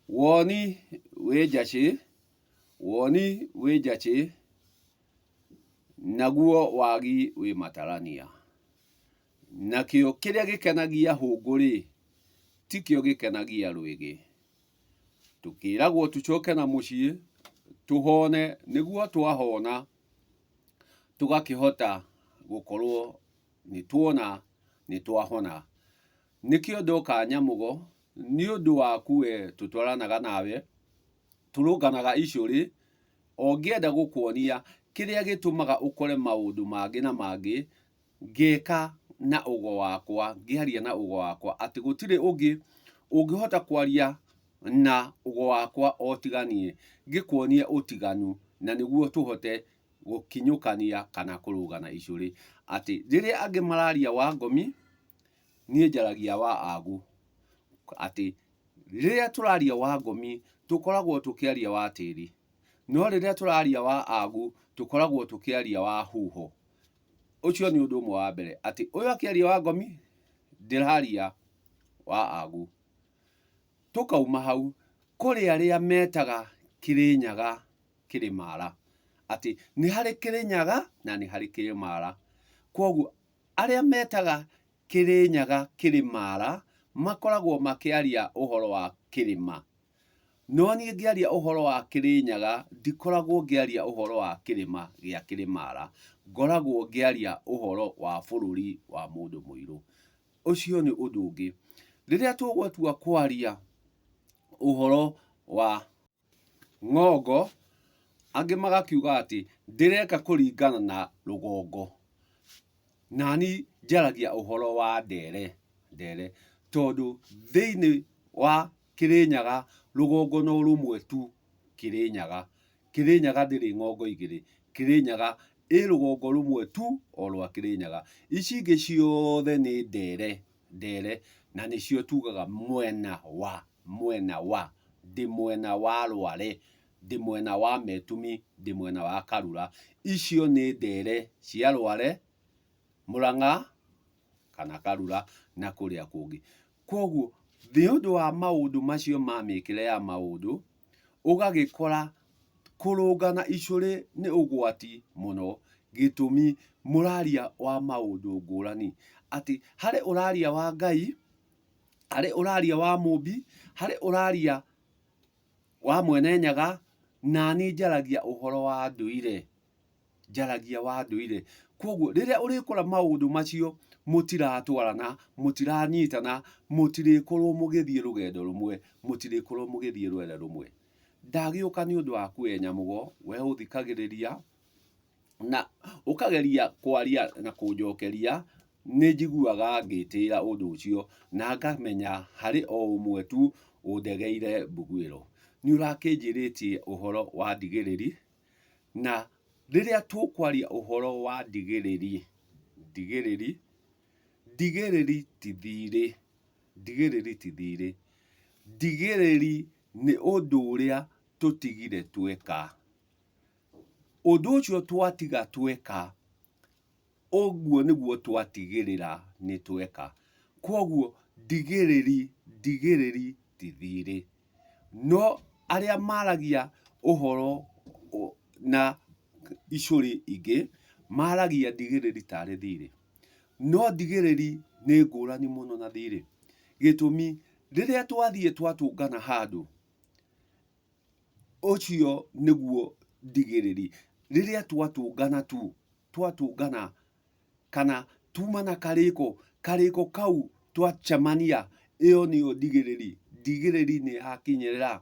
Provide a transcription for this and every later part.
Woni wĩ njacĩ, woni wĩ njacĩ, naguo wagi wĩ matarania. Nakĩo kĩrĩa gĩkenagia hũngũ-rĩ, tikĩo gĩkenagia rwĩgĩ. Tũkĩragwo tũcoke na mũciĩ, tũhone, nĩguo twahona tũgakĩhota gũkorwo nĩ tuona nĩ twahona. Nĩkĩo ndoka Nyamũgo, nĩ ũndũ waku we tũtwaranaga nawe, tũrũnganaga icũrĩ, o ngĩenda gũkuonia kĩrĩa gĩtũmaga ũkore maũndũ mangĩ na mangĩ, ngĩka na ũgo wakwa, ngĩaria na ũgo wakwa, atĩ gũtirĩ ũngĩ ũngĩhota kwaria na ũgo wakwa o tiga niĩ, ngĩkuonie ũtiganu na nĩguo tũhote gũkinyũkania kana kũrũgana icũrĩ. Atĩ rĩrĩa angĩ mararia wa ngomi, niĩ njaragia wa agu. Atĩ rĩrĩa tũraria wa ngomi, tũkoragwo tũkĩaria wa tĩri. No rĩrĩa tũraria wa agu, tũkoragwo tũkĩaria wa huho. Ũcio nĩ ũndũ ũmwe wa mbere, atĩ ũyũ akĩaria wa ngomi, ndĩraria wa agu. Tũkauma hau, kũrĩ arĩa metaga Kĩrĩnyaga Kĩrĩmara. Atĩ nĩ harĩ Kĩrĩnyaga na nĩ harĩ Kĩrĩmara. Kwoguo arĩa metaga Kĩrĩnyaga Kĩrĩmara makoragwo makĩaria ũhoro wa kĩrĩma. No niĩ ngĩaria ũhoro wa Kĩrĩnyaga ndikoragwo ngĩaria ũhoro wa kĩrĩma gĩa Kĩrĩmara, ngoragwo ngĩaria ũhoro wa bũrũri wa mũndũ mũirũ. Ũcio nĩ ũndũ ũngĩ. Rĩrĩa tũgũtua kwaria ũhoro wa ng'ongo, angĩ magakiuga atĩ ndĩreka kũringana na rũgongo. Nani njaragia ũhoro wa ndere, ndere, tondũ thĩinĩ wa Kĩrĩnyaga rũgongo no rũmwe tu Kĩrĩnyaga. Kĩrĩnyaga ndĩrĩ ng'ongo igĩrĩ, Kĩrĩnyaga ĩ rũgongo rũmwe tu o rwa Kĩrĩnyaga. Ici ingĩ ciothe nĩ ndere, ndere, na nĩcio tugaga mwena wa, mwena wa, ndĩ mwena wa Rware, ndĩ mwena wa Metumi, ndĩ mwena wa Karura. Icio nĩ ndere cia Rware, Mũrang'a kana Karura na kũrĩa kũngĩ. Kwoguo nĩ ũndũ wa maũndũ macio ma mĩkĩre ya maũndũ, ũgagĩkora kũrũngana icũrĩ nĩ ũgwati mũno. Gĩtũmi mũraria wa maũndũ ngũrani. Atĩ harĩ ũraria wa Ngai, harĩ ũraria wa Mũmbi, harĩ ũraria wa Mwene Nyaga, naniĩ njaragia ũhoro wa ndũire. Njaragia wa ndũire. Kwoguo rĩrĩa ũrĩkora maũndũ macio mũtiratwarana, mũtiranyitana, mũtirĩkorwo mũgĩthiĩ rũgendo rũmwe, mũtirĩkorwo mũgĩthiĩ rwere rũmwe. Ndagĩũka nĩ ũndũ waku we Nyamũgo, we ũthikagĩrĩria na ũkageria kwaria na kũnjokeria, nĩ njiguaga ngĩtĩĩra ũndũ ũcio na ngamenya harĩ o ũmwe tu ũndegeire mbuguĩro. Nĩ ũrakĩnjĩrĩtie ũhoro wa ndigĩrĩri, na rĩrĩa tũkwaria ũhoro wa ndigĩrĩri, ndigĩrĩri, ndigĩrĩri ti thirĩ, ndigĩrĩri ti thirĩ. Ndigĩrĩri nĩ ũndũ ũrĩa tũtigire tweka. Ũndũ ũcio twatiga tweka, ũguo nĩguo twatigĩrĩra nĩ tweka. Kwoguo ndigĩrĩri, ndigĩrĩri ti thirĩ. No arĩa maragia ũhoro na icũrĩ ingĩ, maragia ndigĩrĩri tarĩ thirĩ. No ndigĩrĩri nĩ ngũrani mũno na thirĩ. Gĩtũmi, rĩrĩa twathiĩ twatũngana handũ, Ũcio nĩguo ndigĩrĩri. Rĩrĩa twatũngana tu, twatũngana kana tuma na karĩko, karĩko kau twacemania, ĩyo nĩyo ndigĩrĩri. Ndigĩrĩri nĩ yakinyĩrĩra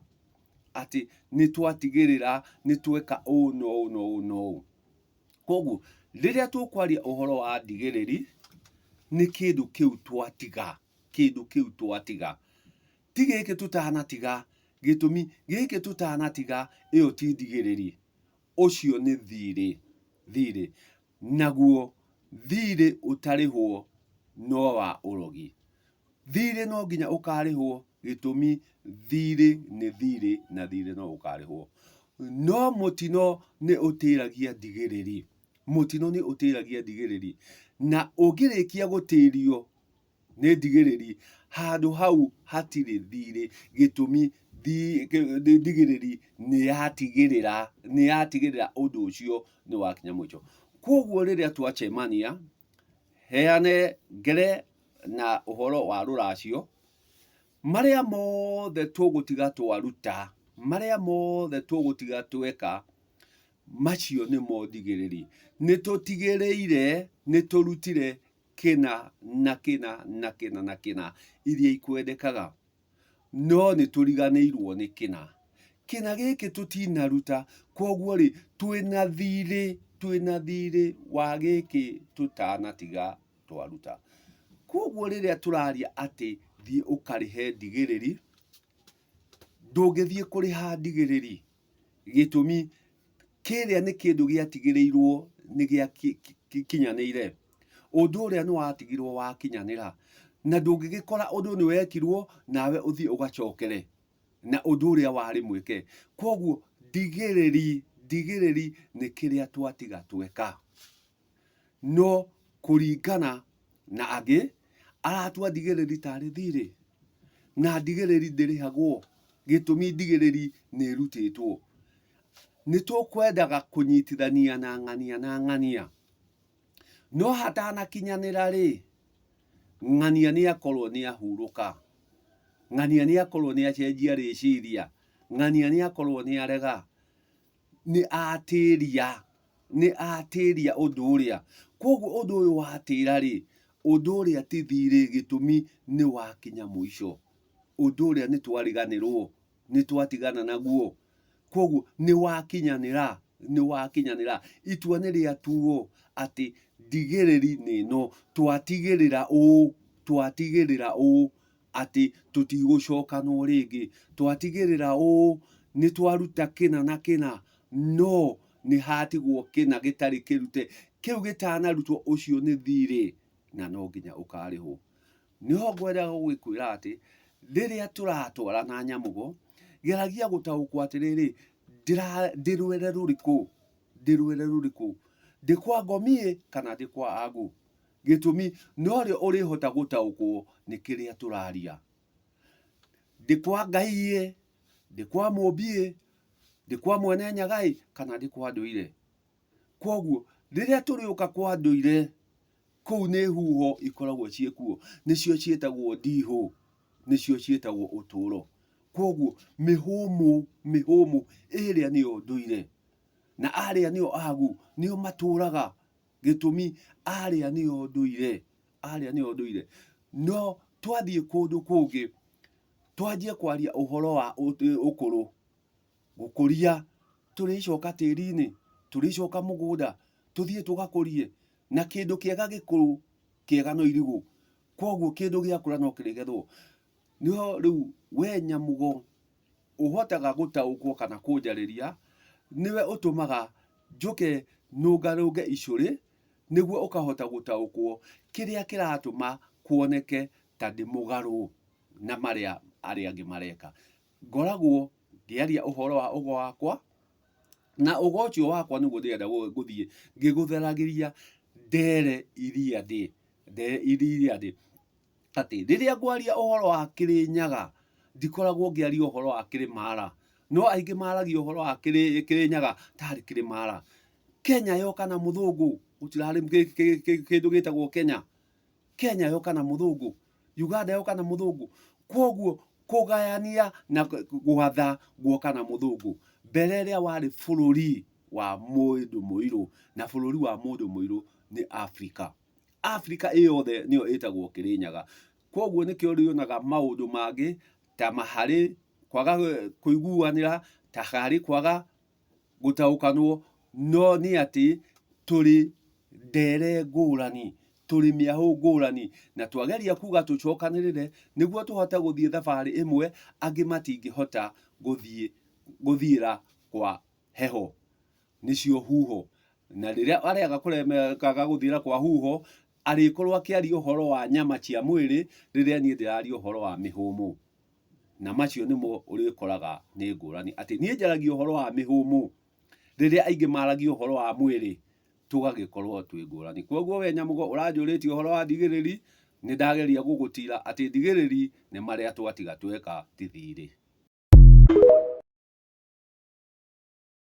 atĩ nĩ twatigĩrĩra nĩ tweka ũũ na ũũ na ũũ na ũũ. Koguo rĩrĩa tũkwaria ũhoro wa ndigĩrĩri, nĩ kĩndũ kĩu twatiga, kĩndũ kĩu twatiga. Ti gĩkĩ tũtanatiga, gĩtũmi gĩkĩ tũtanatiga ĩyo ti ndigĩrĩri, ũcio nĩ thirĩ, thirĩ. Naguo thirĩ ũtarĩhwo no wa ũrogi. Thirĩ no nginya ũkarĩhwo, gĩtũmi thirĩ nĩ thirĩ na thirĩ no ũkarĩhwo. No mũtino nĩ ũtĩragia ndigĩrĩri, mũtino nĩ ũtĩragia ndigĩrĩri. Na ũngĩrĩkia gũtĩrio nĩ ndigĩrĩri handũ hau hatirĩ thirĩ, gĩtũmi Ndigĩrĩri nĩ yatigĩrĩra, nĩ yatigĩrĩra ũndũ ũcio nĩ wakinya mũico. Kwoguo rĩrĩa twacemania, heane ngere na ũhoro wa rũracio, marĩa mothe tũgũtiga twaruta, marĩa mothe tũgũtiga tweka, macio nĩmo ndigĩrĩri. Nĩ tũtigĩrĩire nĩ tũrutire kĩna na kĩna na kĩna na kĩna iria ikwendekaga. No nĩ tũriganĩirwo nĩ kĩna. Kĩna gĩkĩ tũtinaruta, kwoguo rĩ, twĩna thirĩ, twĩna thirĩ wa gĩkĩ tũtanatiga twaruta. Kwoguo rĩrĩa tũraria atĩ thiĩ ũkarĩhe ndigĩrĩri, ndũngĩthiĩ kũrĩha ndigĩrĩri. Gĩtũmi, kĩrĩa nĩ kĩndũ gĩatigĩrĩirwo nĩ gĩakinyanĩire. Ũndũ ũrĩa nĩ watigirwo wakinyanĩra. Na ndũngĩgĩkora ũndũ nĩ wekirwo nawe ũthiĩ ũgacokere na ũndũ ũrĩa warĩ mwĩke. Kwoguo ndigĩrĩri, ndigĩrĩri nĩ kĩrĩa twatiga tweka. No kũringana na angĩ, aratua ndigĩrĩri tarĩ thirĩ, na ndigĩrĩri ndĩrĩhagwo, gĩtũmi ndigĩrĩri nĩ ĩrutĩtwo. Nĩ tũkwendaga kũnyitithania na ng'ania na ng'ania, no hatanakinyanĩra rĩ, ng'ania nĩ akorwo nĩ ahurũka, ng'ania nĩ akorwo nĩ acenjia rĩciria, ng'ania nĩ akorwo nĩ arega, nĩ atĩria, nĩ atĩria ũndũ ũrĩa. Kwoguo ũndũ ũyũ watĩra rĩ, ũndũ ũrĩa ti thirĩ gĩtũmi nĩ wakinya mũico. Ũndũ ũrĩa nĩ twariganĩrwo, nĩ twatigana naguo. Kwoguo nĩ wakinyanĩra, nĩ wakinyanĩra. Itua nĩ rĩatuo atĩ ndigĩrĩri nĩ ĩno, twatigĩrĩra ũũ, twatigĩrĩra ũũ. atĩ tũtigũcokanwo rĩngĩ. Twatigĩrĩra ũũ, nĩ twaruta kĩna na kĩna, no nĩ hatigwo kĩna gĩtarĩ kĩrute. Kĩu gĩtanarutwo ũcio nĩ thirĩ na no nginya ũkarĩhwo. Nĩho ngwendaga gũgĩkwĩra atĩ, rĩrĩa tũratwarana nyamũgo, geragia gũtaũkwo atĩrĩrĩ, ndĩ rwere rũrĩkũ? Ndĩ rwere rũrĩkũ? Ndĩ kwa ngomi kana ndĩ kwa agu? Gĩtũmi norĩo ũrĩhota gũtaũkwo nĩ kĩrĩa tũraria. Ndĩ kwa Ngai-ĩ, ndĩ kwa Mũmbi-ĩ, ndĩ kwa Mwene Nyaga-ĩ, kana ndĩ kwa ndũire. Kwoguo rĩrĩa tũrĩũka kwa ndũire, kũu nĩ huho ikoragwo ciĩ kuo, nĩcio ciĩtagwo ndihũ, nĩcio ciĩtagwo ũtũũro. Kwoguo mĩhũmũ, mĩhũmũ ĩrĩa nĩyo ndũire, na arĩa nĩo agu, nĩo matũraga. Gĩtũmi, arĩa nĩo ndũire, arĩa nĩo ndũire. No twathiĩ kũndũ kũngĩ, twanjie kwaria ũhoro wa ũkũrũ, gũkũria, tũrĩcoka tĩri-inĩ, tũrĩcoka mũgũnda, tũthiĩ tũgakũrie. Na kĩndũ kĩega gĩkũrũ, kĩega no irigũ. Kwoguo kĩndũ gĩakũra no kĩrĩgethwo. Nĩho rĩu we nyamũgo ũhotaga gũtaũkwo kana kũnjarĩria, nĩwe ũtũmaga njũke nũngarũnge icũrĩ nĩguo ũkahota gũtaũkwo kĩrĩa kĩratũma kuoneke ta ndĩ mũgarũ na marĩa arĩa angĩ mareka. Ngoragwo ngĩaria ũhoro wa ũgo wakwa, na ũgo ũcio wakwa nĩguo ndĩrenda gũthiĩ ngĩgũtheragĩria ndere iria ndĩ, ndere iria ndĩ. Atĩ rĩrĩa ngwaria ũhoro wa Kĩrĩnyaga, ndikoragwo ngĩaria ũhoro wa Kĩrĩmara. No aingĩ maragia ũhoro wa Kĩrĩnyaga tarĩ Kĩrĩmara. Kenya yoka na mũthũngũ, gũtirarĩ kĩndũ gĩtagwo Kenya. Kenya yoka na mũthũngũ, Uganda yoka na mũthũngũ. Kwoguo kũgayania na gwatha guoka na mũthũngũ. Mbere ĩrĩa warĩ bũrũri wa mũndũ mũirũ, na bũrũri wa mũndũ mũirũ nĩ Africa. Africa ĩ yothe nĩyo ĩtagwo Kĩrĩnyaga. Kwoguo nĩkĩo ũrĩonaga maũndũ mangĩ ta harĩ kwaga kũiguanĩra, ta harĩ kwaga gũtaũkanwo, no nĩ atĩ tũrĩ ndere ngũrani, tũrĩ mĩahũ ngũrani, na twageria kuga tũcokanĩrĩre nĩguo tũhote gũthiĩ thabarĩ ĩmwe, angĩ matingĩhota gũthiĩ gũthiĩra kwa heho. Nĩcio huho. Na rĩrĩa arĩaga kũremekaga gũthiĩra kwa huho, arĩkorwo akĩaria ũhoro wa nyama cia mwĩrĩ, rĩrĩa niĩ ndĩraria ũhoro wa mĩhũmũ. Na macio nĩmo ũrĩkoraga nĩ ngũrani. Atĩ niĩ njaragia ũhoro wa mĩhũmũ, rĩrĩa aingĩ maragia ũhoro wa mwĩrĩ, tũgagĩkorwo twĩ ngũrani. Kwoguo we Nyamũgo ũranjũrĩtie ũhoro wa ndigĩrĩri, nĩ ndageria gũgũtira atĩ ndigĩrĩri nĩ marĩa twatiga tweka ti thirĩ.